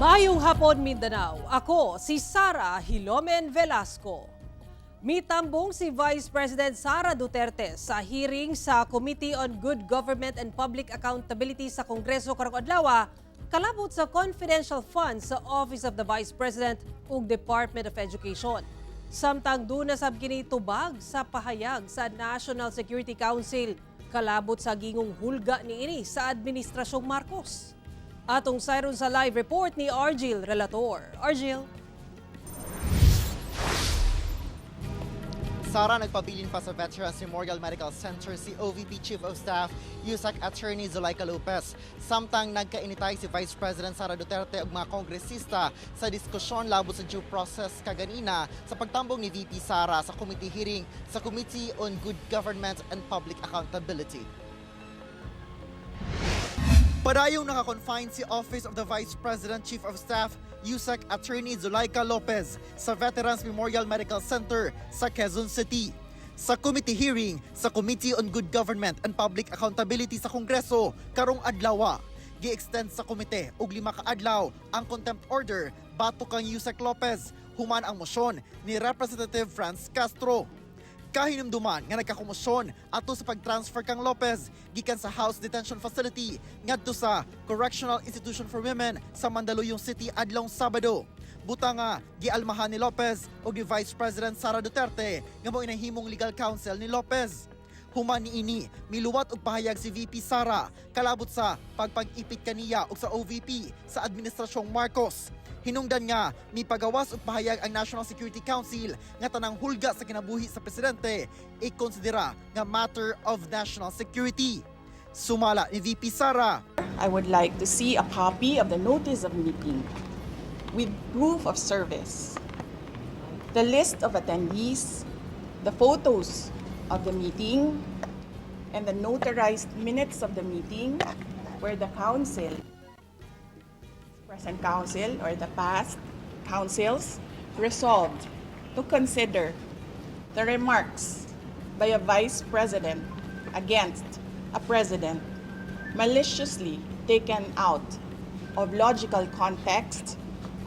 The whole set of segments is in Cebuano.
Maayong hapon, Mindanao. Ako si Sara Hilomen Velasco. Mitambong si Vice President Sara Duterte sa hearing sa Committee on Good Government and Public Accountability sa Kongreso karong adlaw kalabot sa confidential funds sa Office of the Vice President ug Department of Education. Samtang duna sab kini tubag sa pahayag sa National Security Council kalabot sa gingong hulga niini sa Administrasyong Marcos. Atong sayron sa live report ni Argil Relator. Argil? Sara, nagpabilin pa sa Veterans Memorial Medical Center si OVP Chief of Staff Usec Attorney Zuleika Lopez. Samtang nagkainitay si Vice President Sara Duterte ug mga kongresista sa diskusyon labot sa due process kaganina sa pagtambong ni VP Sara sa committee hearing sa Committee on Good Government and Public Accountability. Padayong naka-confine si Office of the Vice President Chief of Staff Usec Attorney Zuleika Lopez sa Veterans Memorial Medical Center sa Quezon City. Sa committee hearing sa Committee on Good Government and Public Accountability sa Kongreso karong adlaw, gi-extend sa komite og 5 ka adlaw ang contempt order batok kang Usec Lopez human ang mosyon ni Representative Franz Castro. Kahinumduman nga nagkakomosyon ato sa pag-transfer kang Lopez gikan sa House Detention Facility ngadto sa Correctional Institution for Women sa Mandaluyong City adlong Sabado. Buta nga gialmahan ni Lopez og ni Vice President Sara Duterte nga mao inahimong legal counsel ni Lopez. Human niini, miluwat og pahayag si VP Sara kalabot sa pagpag-ipit kaniya og sa OVP sa Administrasyong Marcos. Hinungdan nga mipagawas og pahayag ang National Security Council nga tanang hulga sa kinabuhi sa presidente ikonsidera nga matter of national security. Sumala ni VP Sara, I would like to see a copy of the notice of meeting with proof of service, the list of attendees, the photos of the meeting, and the notarized minutes of the meeting where the council, present council or the past councils, resolved to consider the remarks by a vice president against a president maliciously taken out of logical context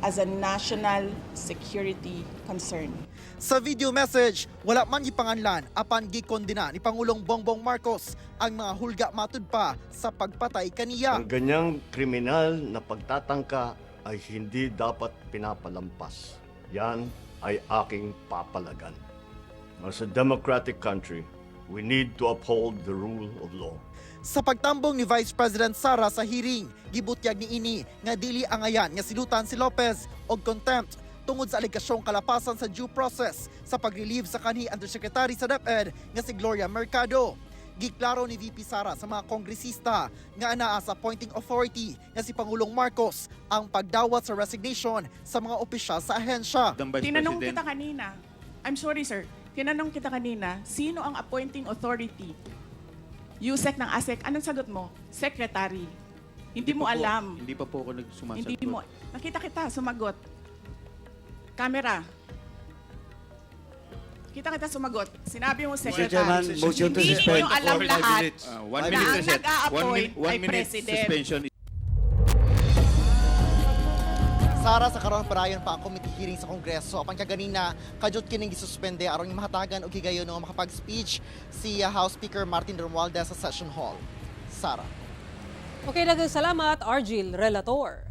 as a national security concern. Sa video message, wala man gipanganlan apan gikondena ni Pangulong Bongbong Marcos ang mga hulga matud pa sa pagpatay kaniya. Ang ganyang kriminal na pagtatangka ay hindi dapat pinapalampas. Yan ay aking papalagan. As a democratic country, we need to uphold the rule of law. Sa pagtambong ni Vice President Sara sa hearing, gibutyag niini nga dili angayan nga silutan si Lopez og contempt tungod sa alegasyong kalapasan sa due process sa pag-relieve sa kanhi Undersecretary sa DepEd nga si Gloria Mercado. Giklaro ni VP Sara sa mga kongresista nga anaa sa appointing authority nga si Pangulong Marcos ang pagdawat sa resignation sa mga opisyal sa ahensya. Madam Vice Tinanong President, kita kanina. I'm sorry, sir. Tinanong kita kanina, sino ang appointing authority? Usec ng ASEC. Anong sagot mo? Secretary. Hindi mo pa po- alam. Hindi pa po ako nagsumasagot. Hindi mo. Nakita kita, sumagot. Camera. Kita kita sumagot. Sinabi mo, Mr. Secretary. Chairman, motion to Hindi suspend ninyo alam for 5 lahat minutes. One na minute, ang sir. nag-a-appoint One ay minute president. suspension. Sara, sa karon padayon pa ang committee hearing sa Kongreso. Apan kaganina, kadyot kining gisuspende aron mahatagan og higayon nga makapag-speech si House Speaker Martin Romualdez sa session hall. Sara. Okay, daghang salamat, Argil Relator.